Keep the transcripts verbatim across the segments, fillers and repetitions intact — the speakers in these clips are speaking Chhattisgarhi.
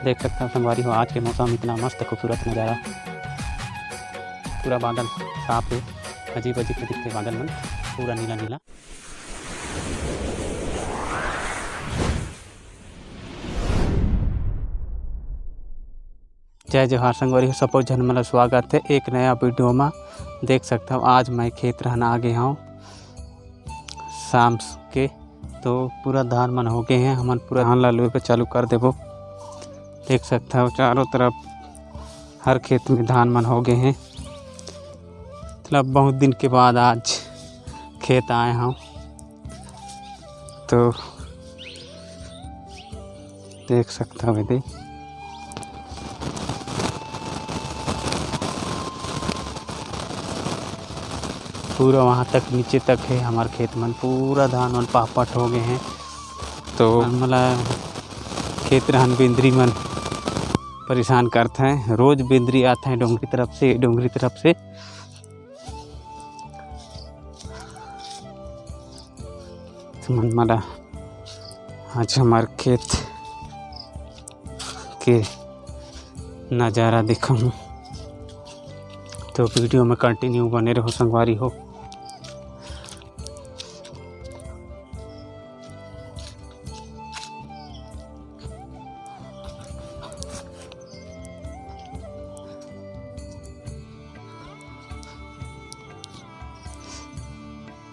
देख सकथव संगवारी हो, आज के मौसम इतना मस्त खूबसूरत नज़ारा, पूरा बादल साफ हे, अजीब अजीब से दिखथे बादल मन, पूरा नीला नीला। जय जोहार संगवारी हो, सबो झन मन ल स्वागत हे एक नया वीडियो म। देख सकथव आज मैं खेत रहन आ गे हंव शाम के, तो पूरा धान मन हो गे हे, हमन पूरा धान ला लुए बर चालू कर देबो। देख सकथव चारों तरफ हर खेत में धान मन हो गे हे, मतलब बहुत दिन के बाद आज खेत आए हंव। तो देख सकथव एदे, पूरा वहाँ तक नीचे तक हे हमर खेत मन, पूरा धान मन पापट हो गे हे। तो मोला खेत रहन बेंदरी मन परेशान करथे, रोज बेंदरी आथे डोंगरी तरफ से, डोंगरी तरफ से। तुमन मोला आज हमर खेत के नज़ारा दिखाहूँ, तो वीडियो में कंटिन्यू बने रहो संगवारी हो।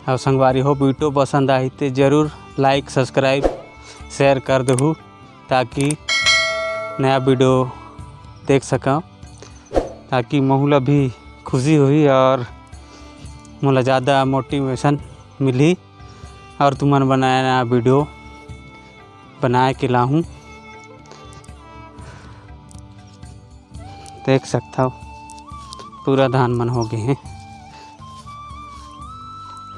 अउ संगवारी हो, वीडियो पसंद आही ते जरूर like, subscribe, share कर देहू, ताकि नया वीडियो देख सकव, ताकि महू ला भी खुशी होही और मोला ज़्यादा मोटिवेशन मिलही और तुमन बनाए नया वीडियो बनाए के लाहूँ। देख सकथव पूरा धान मन हो गे हे।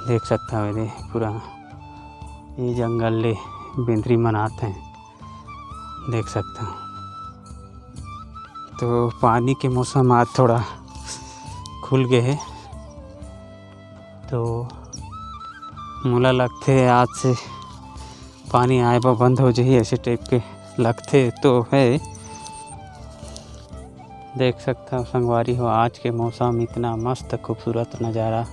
देख सकथव एदे पूरा ये जंगल ले बेंदरी मन आत हे, देख सकथव। तो पानी के मौसम आज थोड़ा खुल गे हे, तो मोला लगथे आज से पानी आए बर बंद हो जाही, ऐसे टाइप के लगथे तो है। देख सकथव संगवारी हो, आज के मौसम इतना मस्त खूबसूरत नज़ारा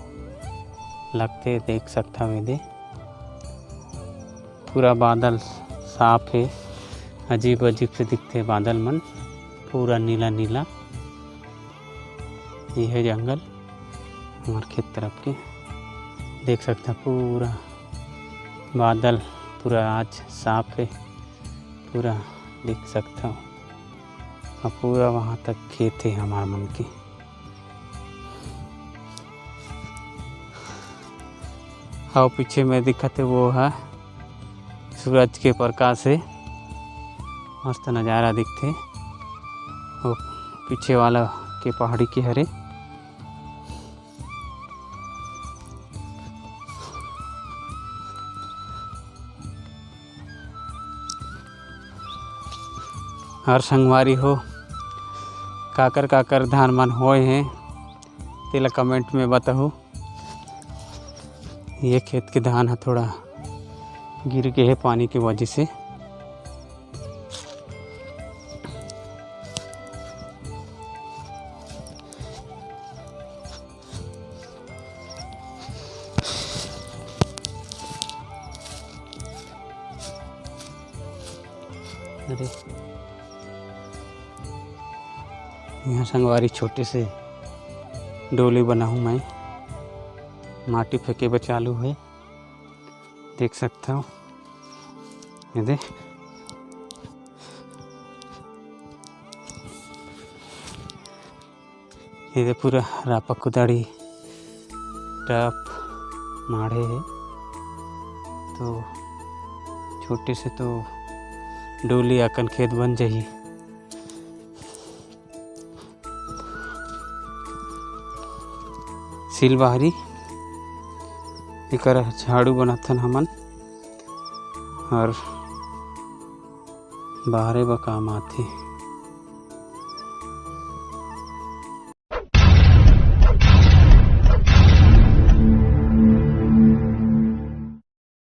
लगथे। देख सकथव एदे पूरा बादल साफ हे, अजीब अजीब से दिखथे बादल मन, पूरा नीला नीला। ये है जंगल हमार खेत तरफ के, देख सकथव पूरा बादल पूरा आज साफ हे, पूरा देख सकथव। अउ पूरा वहाँ तक खेत हे हमार मन के। अउ पीछे में दिखत हे वो ह सूरज के प्रकाश हे, मस्त नज़ारा दिखथे। वो पीछे वाला के पहाड़ी के हरे। और संगवारी हो, काकर काकर धान मन होए हे, तेला comment में बताहू। ये खेत के धान ह थोड़ा गिर गे हे पानी के वजह से। अरे, यहाँ संगवारी छोटे से डोली बनाहूँ मैं, माटी फेंके बर चालू हे, देख सकथव। ये दे, ये दे पूरा रापा कुदाड़ी टप माढ़े हे, तो छोटे से तो डोली अकन खेत बन जाही। सिलबाहरी एकर झाड़ू बनाथन हमन, और बाहरे बर काम आथे।